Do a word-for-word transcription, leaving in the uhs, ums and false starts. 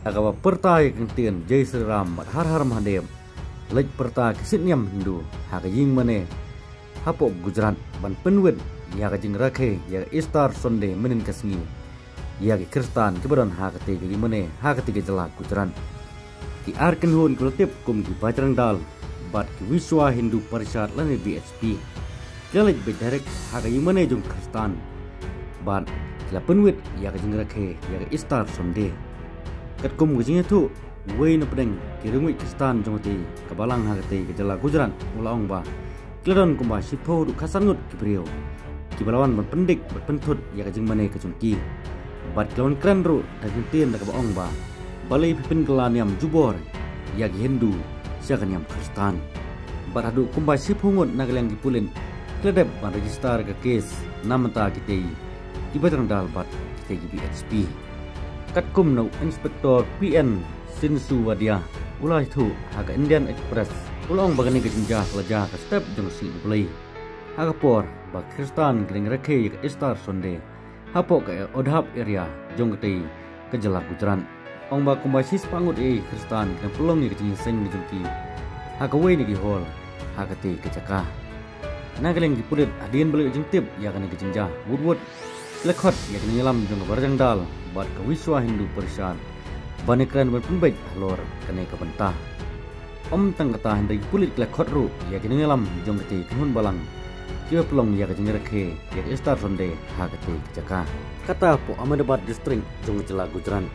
ha kaba pyrta ïa ka ktien Jai Shri Ram bad Har Har Mahadev, leit pyrta ki synniam Hindu ha ka ïingmane hapoh Gujarat ban pynwit ïa ka jingrakhe ïa ka Easter Sunday mynnin ka sngi ïa ki Khristan kiba don ha katei ka ïingmane ha katei ka jylla Gujarat. Ki ar kynhun kiba la tip kum ki Bajrang Dal bad ki Vishwa Hindu Parishad lane V H P ki la leit beit direct ha ka ïingmane jong ki Khristan bad ki la pynwit ïa ka jingrakhe ïa ka Easter Sunday. Katkum ka jingïathuh, uwei na pdeng ki riewngeit Khristan jong katei ka balang ha katei ka jylla Gujarat u la ong ba ki la don kumba shiphew haduh khatsan ngut ki briew kiba la wan ban pyndik bad pynthut ïa ka jingmane ka jong ki. Bad ki la wan kren ruh da ka ktien da kaba ong ba, balei phi pynkylla niam jubor ïa ki Hindu sha ka niam Khristan. Bad haduh kumba shiphew ngut na ka liang ki pulit ki la dep ban register ka case na bynta kitei ki Bajrang Dal bad kitei ki V H P. Katkum na u Inspector P N Sinsuwadia u la ïathuh ha ka Indian Express, u la ong ba kane ka jingjia ka la jia ha ka step jong ka sngi U Blei, ha ka por ba ki Khristan ki dang rakhe ïa ka Easter Sunday hapoh ka Odhav area jong katei ka jylla Gujarat. Ong ba kumba shispah ngut ïa ki Khristan ki dang pynlong ïa ka jingïaseng ka jong ki ha kawei na ki hall ha katei ka jaka. Na ka liang ki pulit, hadien ba la ïoh jingtip ïa kane ka jingjia, wut wut ki la khot ïa ki nongïalam jong ka Bajrang Dal bad ka Vishwa Hindu Parishad ban ïakren ban pynbeit halor kane ka bynta. Ym tang kata, hynrei ki pulit ki la khot ruh ïa ki nongïalam jong katei ka kynhun balang kiba pynlong ïa ka jingrakhe ïa ka Easter Sunday ha katei ka jaka, kata hapoh Ahmedabad District jong ka jylla Gujarat.